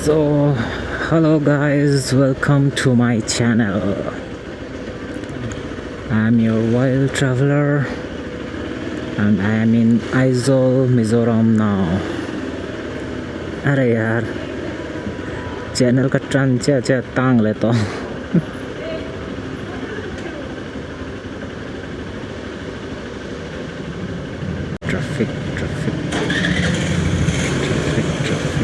So hello guys welcome to my channel I am your wild traveler and I am in Aizawl Mizoram now अरे यार channel ka tan chiah chiah tang leh tawh Traffic traffic traffic traffic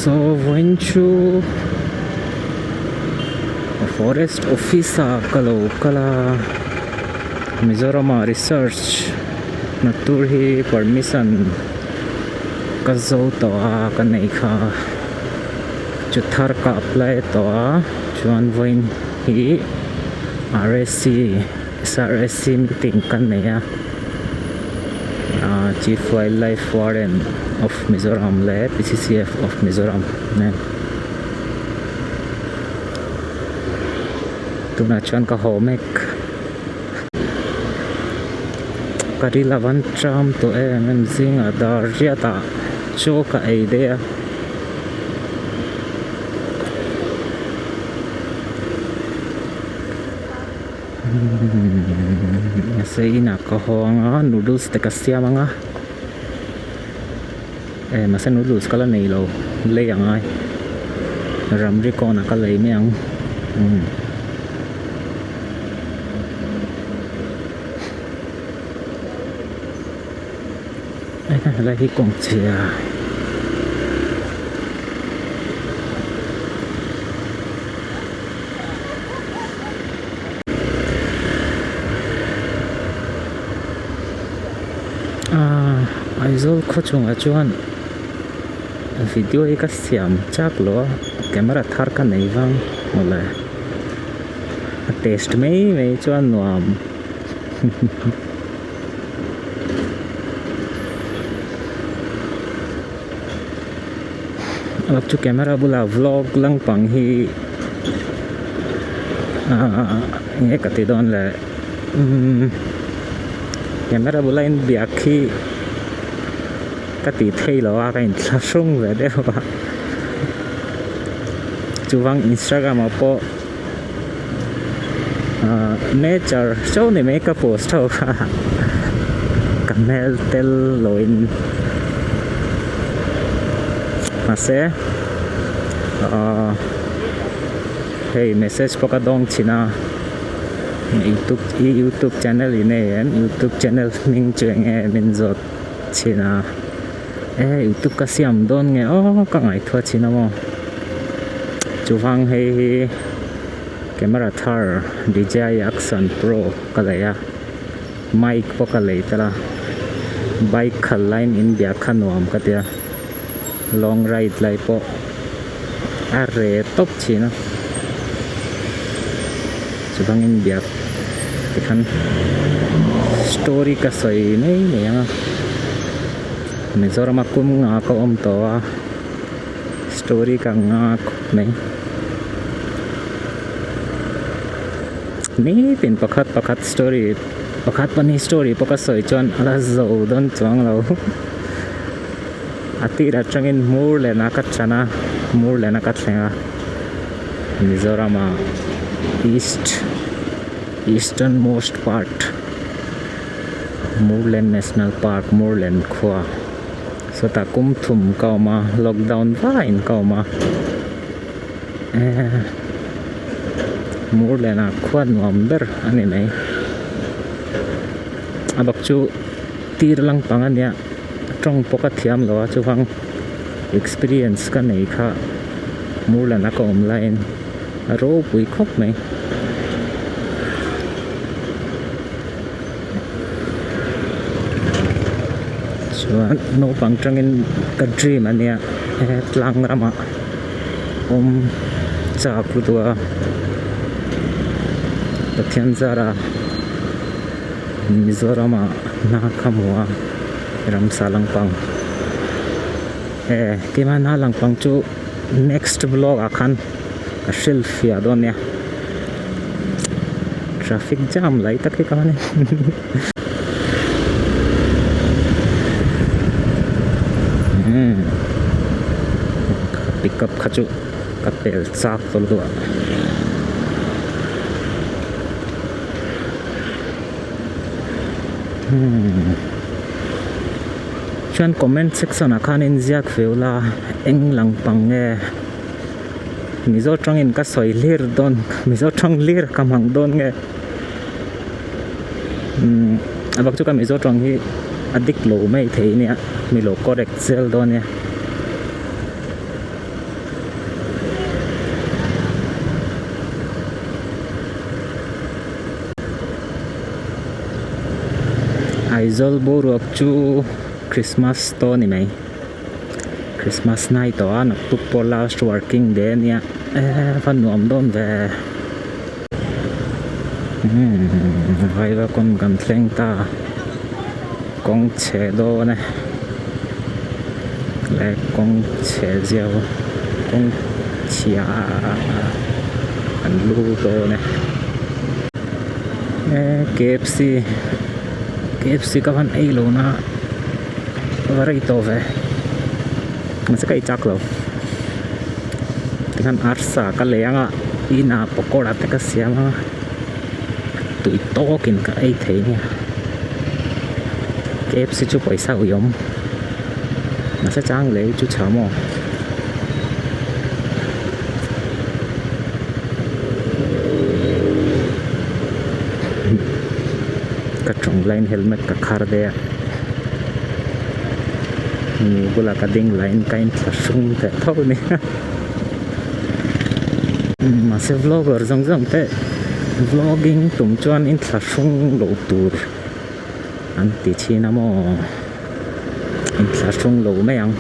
So vawiin chu forest office ah ka lo kal a Mizoram ah research na tur hi permission ka zo tawh a ka neih kha. Chu thar ka apply tawh a chuan vawiin hi RSC SRSC meeting ka nei a ah Chief Wildlife Warden of Mizoram leh P_C_C_F of Mizoram nen tunah chuan ka haw mek ka ril a van tram tawh em em zingah dar riat ah chaw ka ei daih a. Mahse inah ka haw ang a noodles te ka siam ang a eh mahse noodles ka la nei lo lei ang ai ramri kawnah ka lei mai ang umm. Helai hi kawng chhia ah Aizawl khaw chungah chuan video hi ka siam chak lo a camera thar ka nei vang mawle a test mai mai chuan nuam. Chu camera bulah vlog lampang hi ahh enge ka ti dawn le umm camera bula in biak hi ka ti thei lo a ka inthlahrung ve deuh a chuvang instagram ah pawh. Ahh nature show ni mai ka post ho kha ka hmel tel loin mahse ahh hei message pawh ka dawng thin a youtube i youtube channel i nei em youtube channel hming chu eng nge min zawt thin a e youtube ka siam dawn nge aw ka ngaihtuah thin a maw chuvang hei hi. Camera thar D_J_I Action Pro ka lei a mic pawh ka lei tel a bike khalh laiin inbiak kha nuam ka tia long ride lai pawh a reh tawp thin a chuvang inbiak tikhan story ka sawi mai mai ang a Mizoram a kum nga ka awm tawh a. Story ka nga khawp mai. Nitin pakhat pakhat story pakhat pahnih story pawh ka sawi chuan a la zo dawn chuang lo. A tir atangin hmur lena ka chan a hmur lena ka thleng a Mizoram-a east eastern most part Murlen National Park Murlen khua. Sawtah kum thum ka awm a lockdown vaiin ka awm a ehh Murlen ah khuan nuam ber a ni mai a bak chu tir lang pang a nia tawng pawh ka thiam lo a chuvang experience ka nei kha Murlen a ka awm laiin a ropui khawp mai. Chuan naupang tangin ka dream a nia he tlang ramah awm chak lutuk a Pathian zara Mizoram ah hna ka hmu a ramsa lampang e keimah hna lampang chu next vlog ah khan ka hrilhfiah dawn nia. Traffic jam lai tak hi ka hman e pickup kha chu ka pel chak tawh luah chuan comment section ah khan inziak ve ula eng lang pang nge. Mizo tawngin ka sawi hlir dawn Mizo tawng hlir ka hmang dawn nge umm a bak chu ka Mizo tawng hi a dik lo mai thei nia mi lo correct zel dawn nia. Aizawl boruak chu Christmas tawh a ni mai. Christmas night tawh a naktuk pawh last working day ania eee va nuam dawn ve umm Vaivakawn kan thleng ta kawng chhe dawn e leh kawng chhe zia kawng chhia an lu dawn e eee KFC KFC ka van ei lo na. Va rei tawh ve mahse ka eichak lo tikhan arsa ka lei anga inah pakawra te ka siam a tui tawkin ka ei thei nia K F C chu pawisa ui awm mahse chang lei chu chha maw. Ka tawng laiin helmet ka khar daih a mi bulah ka ding laiin ka inthla hrung teh tho a ni mahse vlogger zawng zawng te vlogging tum chuan inthla hrung loh tur an ti thin a maw inthla hrung lo mai ang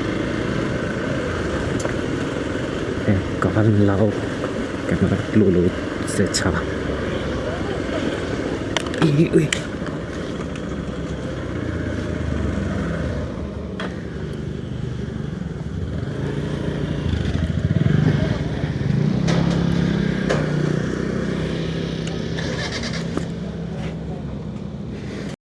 e ka van lau camera tlu lo se tha. Ui.